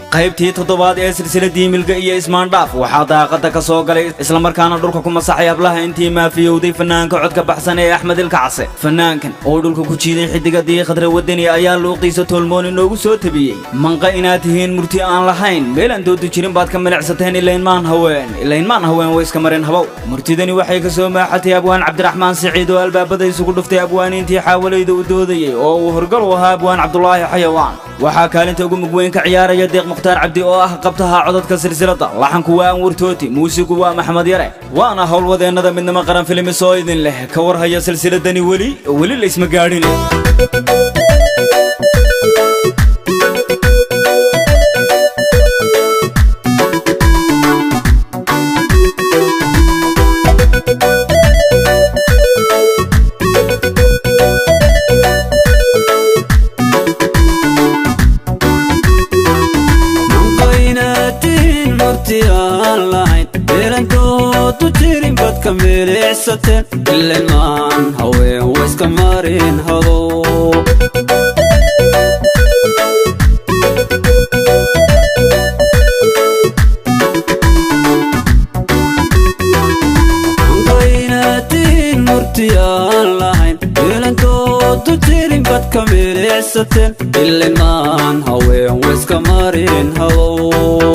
Qaybtii toddobaad ee silsiladii Milga iyo Ismaandhaaf waxaa daaqadda ka soo galay, islamarkaana dhulka ku masaxay hablaha intii maafiyowday fanaanka codka baxsan ee Axmed Ilkacase. Fanaankan oo dhulka ku jiiday xidigadii Khadra Wadani ayaa luuqdiisa toolmoon inoogu soo tabiyey: "Manqa inaad tihiin, murti aan lahayn, meelaan doodu jirin baad ka milicsateen. Ilaynmaan haween, ilaynmaan haween way iska mareen habow." Murtidani waxay ka soo maaxatay abwaan Cabdiraxmaan Siciid oo albaabada isugu dhuftay abwaaniintii xaawalayda u doodayey oo uu horgal u ahaa abwaan Cabdulaahi Xayawaan. Waxaa kaalinta ugu mug weyn ka ciyaaraya Deeq Mukhtaar Cabdi oo ah qabtaha codadka silsiladda. Laxanku waa Anwar Tooti, muusigu waa Maxamed Yare, waana howlwadeennada Midnimo Qaran Films oo idin leh: ka war haya silsiladani, weli weli laysma gaadhin. Manqaynatiin, murti aan lahayn, meelantoodu jirin baad ka milicsateen. Ilaymaan haween wayska marin habow. Manqaynatiin, murti aan lahayn, meelantoodu jirin baad ka milicsateen. Ilaymaan haween wayska marin habow.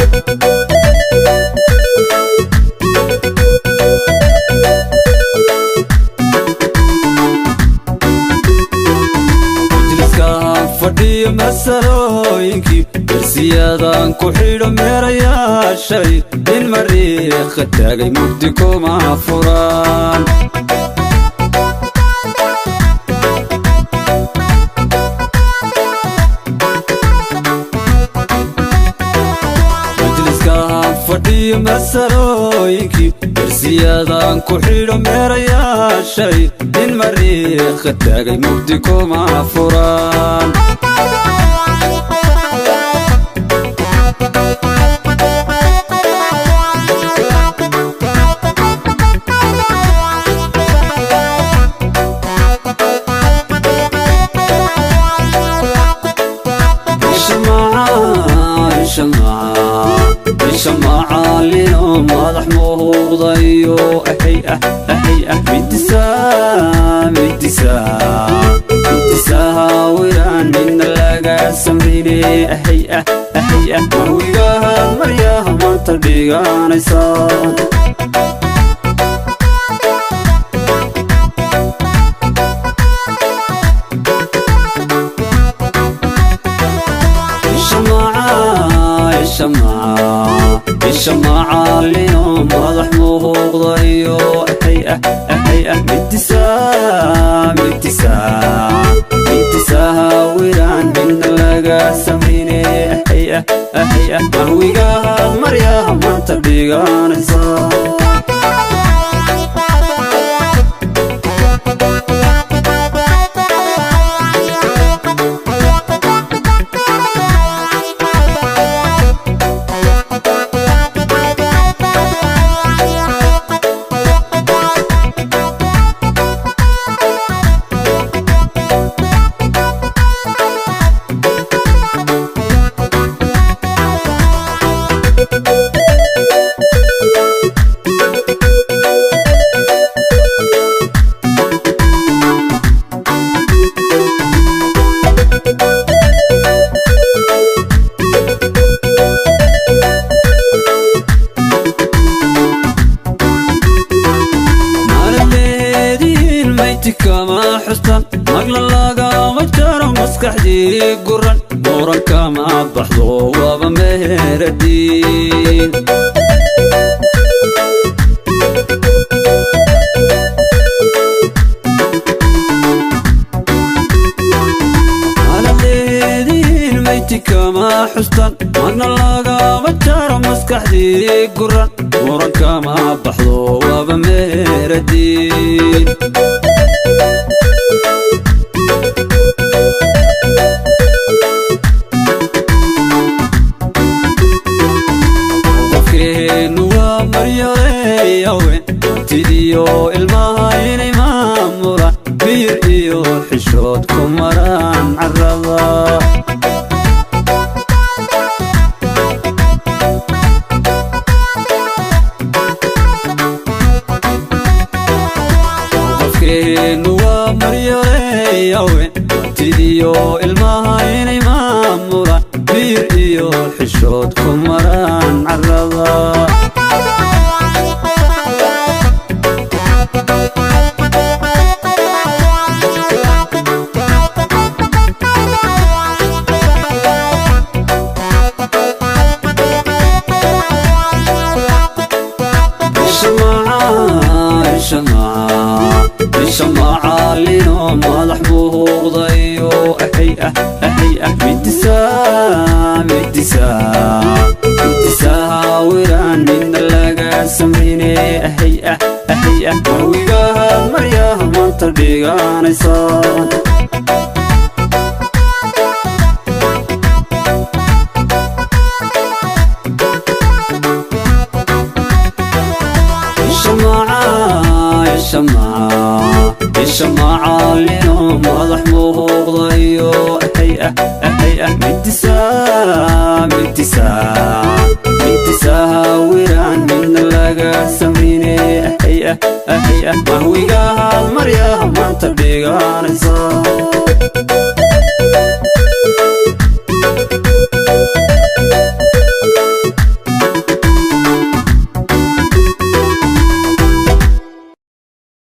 Majliskaan fadhiyo masalooyinkii darsiyadan ku xidho meerayaashay in mariiqa taagay mugdi kuma furaan. Majliskaan fadhiyo masalooyinkii darsiyadan ku xidho meerayaashay in mariiqa taagay mugdi kuma furaan. Isha macaalino madax muuqdayo, ahay ah ahay ah, midisaa midisaa midisaha wiraan midna laga samrine, ahay ah ahay ah, mahwigahaad maryaha maanta dhiganaysaa. Isha macaalino madax muuqdayo, ahay ah ahay ah, midisaa midisaa midisaha wiraan midna laga samrine, ahay ah ahay ah, mahwigahaad maryaha maanta dhiganaysaa. Maalaleediin mayti kama xustan, magla lagama jaro, maskaxdii guran muran kama baxdo, waaba meheradiin. Maalaleediin mayti kama xustan, magna lagama jaro, maskaxdii guran muran kama baxdo, waaba meheradiin. Qofkeennu waa maryaleeyawen, hantidiyo ilmaha inay maamulaan, miyir iyo xishood ku maraan carrada. maryaleeyawen, tidiyo ilmaha inay maamulaan, miyir iyo xishood ku maraan carrada. Ishamacaalino madax buuqdayo, ahay ah ahay ah, midisaa midisaa midisaha wiraan midna laga samrine, ahay ah ahay ah, marwigahaad maryaha maanta dhiganaysa. Ishamacaalino madax muuqdayo, ahay ah ahay ah, midisaa midisaa midisaha wiraan midna laga samrine, ahay ah ahay ah, mahwigahaad maryaha maanta dhiganaysa.